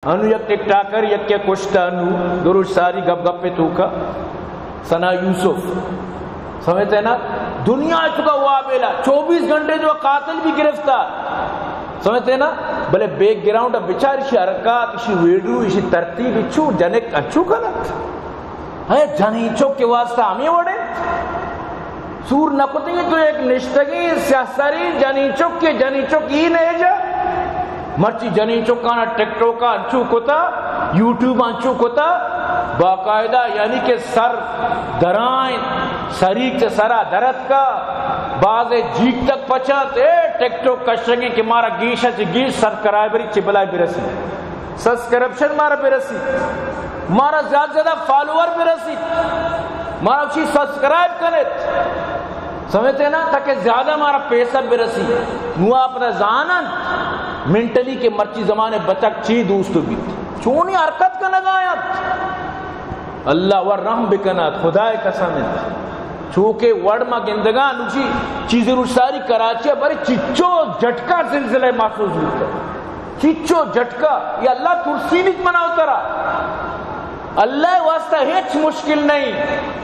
انو یک ٹک ٹاکر یکے کشتا، انو دو روچ ساری گپ گپ توکا ثنا یوسف، سمجھتے نا؟ دنیا چکا وابیلا، چوبیس گھنٹے جو قاتل بھی گرفتار، سمجھتے نا؟ بلے بیک گراؤنڈ ءَ بچار، اشی حرکات، اشی ویڈیو، اشی ترتیب، چو جنک انچو کنت۔ ہے جنین چک کے واسطہ ہمیں وڑے سور نہ کتیں تو یک نشتگیں سیاہ سریں جنین چک کے، جنین چک ہی نہیں جا۔ مرچی جنین چکانا ٹک ٹوک انچو کتا، یوٹیوب انچو کتا، باقاعدہ یعنی کہ سر درائیں، سریک چہ سرا درت کا، باز جیک تک پچانت، اے ٹک ٹوک کشگیں کہ مارا گیش چہ گیش سبسکرائبری چہ بلائے برسی۔ سبسکرپشن مارا برسی، مارا زیادہ زیادہ فالوور برسی، مارا اسی سبسکرائب کنت، سمجھتے نا، تاکہ زیادہ مارا پیسہ برسی۔ نو آپ نہ زانن منٹلی کہ مرچی زمانے بچک چی دوست بیت، چونی حرکت کنگا انت۔ اللہ ور رحم بکنات، خدائے قسم انت۔ چوکہ وڑ ما گندگان اسی چیزی روچ ساری کراچی بر چچو جھٹکا زلزلہ محسوس بیت۔ چچو جھٹکا، یا اللہ ترسینیت منا و ترا۔ اللہ واسطہ ہچ مشکل نہیں۔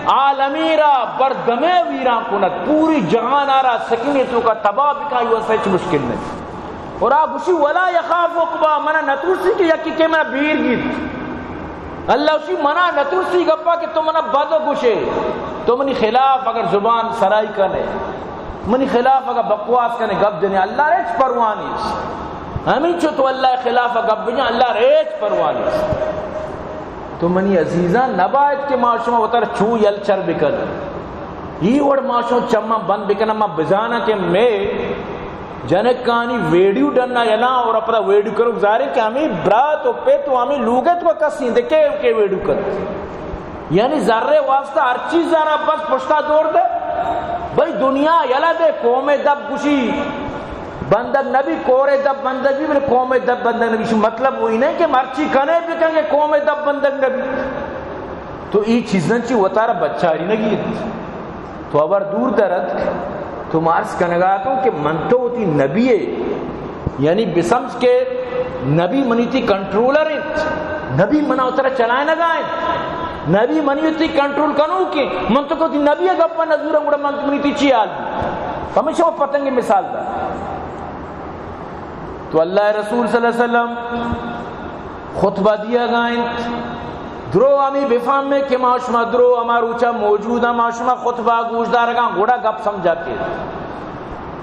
عالمی را بردمے ویران کنت، پوری جہان آرا سکین توکا تباہ بکا، یہ واسطہ ہچ مشکل نہیں۔ اور آ گوشی، ولا یخاف عقبا، منا نترسی کہ یکی کہ منا بیر گیت۔ اللہ گوشی، منا نترسی گپا کہ تو منا بد گوشے، تو منی خلاف اگر زبان سرائی کنے، منی خلاف اگر بکواس کنے، گپ جنے، اللہ رچ پرواہ نیست۔ ہمینچو تو اللہ خلاف گپ بجن، اللہ رچ پرواہ نیست۔ تو منی عزیزاں، نباید کہ ما شما وتر چو یل چر بکن۔ ای وڑ ما شما چماں بند بکن، ما بزاناں کہ مے جنکانی ویڈیو ڈنا یلاں اور اپنا ویڈیو کرو گزارے کہ ہمیں برات و پت و ہمیں لوگت و کسی دکے کے ویڈیو کر۔ یعنی ذرے واسطہ ہر چیز را بس پشتا دور دے۔ بھئی دنیا یلا دے، قوم دب گوشی بندگ نبی، کورے دب بندگ بھی، بلے قوم دب بندگ نبی۔ شو مطلب وہی نہیں کہ مرچی کنے بکن کہ قوم دب بندگ نبی۔ تو ای چیزاں چی وتارا بچاری نگی۔ تو ابر دور درت، تو مارس کنگا تو کہ من تو وتی نبی ہے، یعنی بسمجھ کہ نبی منی تی کنٹرولر انت، نبی منا اترا چلائنگا انت، نبی منی تی کنٹرول کنو کہ من تو کو تی نبی گپا نزورم گڑا من منی تی چی حال؟ ہمیشہ وہ پتنگ مثال دا۔ تو اللہ رسول صلی اللہ علیہ وسلم خطبہ دیگا انت۔ درو ہمیں بفہمے کہ ما شما درو ہما روچا موجود ہیں، ما شما خطبہ گوش دارگا، گڑا گپ سمجھا کے۔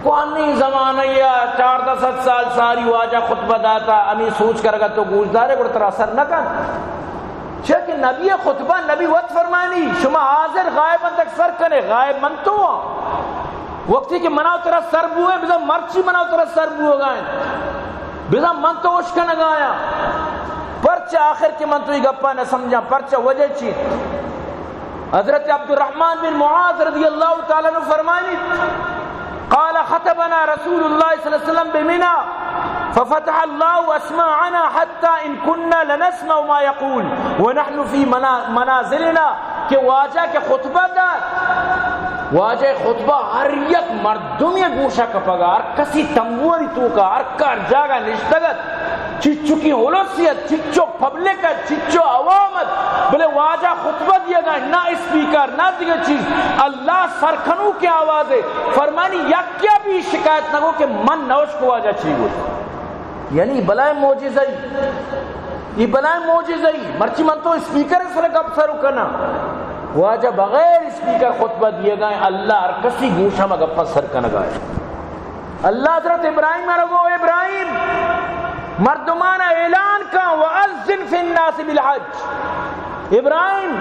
کوانی زمانہ یا چاردہ سد سال ساری واجہ خطبہ داتا، ہمیں سوچ کرگا تو گوش دارے، گڑا ترا اثر نہ کن۔ چیا کہ نبی خطبہ نبی وت فرمانی، شما حاضر غائب تک سر کنے، غائب من تو ہاں۔ وقتی کہ منا ترا سر بوئے، بزاں مرچی منا ترا سر بوگا انت۔ بزاں من تو اشکنگایا۔ پرچہ آخر کہ من تو ای گپا نہ سمجھاں، پرچہ وجہ چی؟ حضرت عبد الرحمن بن معاذ رضی اللہ تعالی عنہ فرمانی، قال خطبنا رسول اللہ صلی اللہ علیہ وسلم بمنى ففتح الله اسماعنا حتى ان كنا لنسمع ما يقول ونحن في منا-، منازلنا، کہ واجہ کہ خطبہ دات، واجہ خطبہ ہر یک مردمی گوشا کپگا، ہر کسی تمبوری توکا، ہر کار جاگا نشتگت، چچکی ہلوسیت، چچو پبلک ات، چچو عوام ات، بلے واجہ خطبہ دیگا، نہ اسپیکر، نہ دیگہ چیز، اللہ سرکنوکیں آوازے، فرمانی یکیا بھی شکایت نہ گو کہ من نوش کو واجہ چی گو۔ یعنی بلائیں معجزہ ای، ای بلائیں معجزہ ای، مرچی من تو اسپیکر سر گپ سر کنا، واجہ بغیر اسپیکر خطبہ دیگا، اللہ ہر کسی گوشا ما گپا سر کنگا۔ اللہ حضرت ابراہیم ءَ را گو، ابراہیم، مردمانا اعلان کن، وَأَذِّن فِي النَّاسِ بِالْحَجِّ۔ ابراہیم،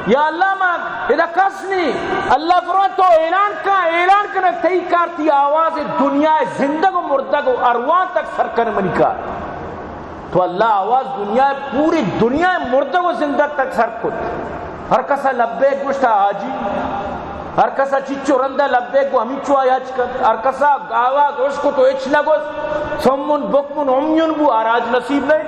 یا اللہ، ما ادا کس نی۔ اللہ فرمائے، تو اعلان کن، اعلان کن، تئی کار، تئی آواز دنیا زندگ و مردگ و ارواح تک سر کن منی کار۔ تو اللہ آواز دنیا، پوری دنیا مردگ و زندگ تک سر کت۔ ہر کسا لبیک گوشتا حاجی، ہر کسا چچو رندا لبیک گو ہمیچو آیاچ کت، ہر کسا آواز اشکت و ہچ نگوشت، صم بکم عمی بو، آ راج نصیب نہیں۔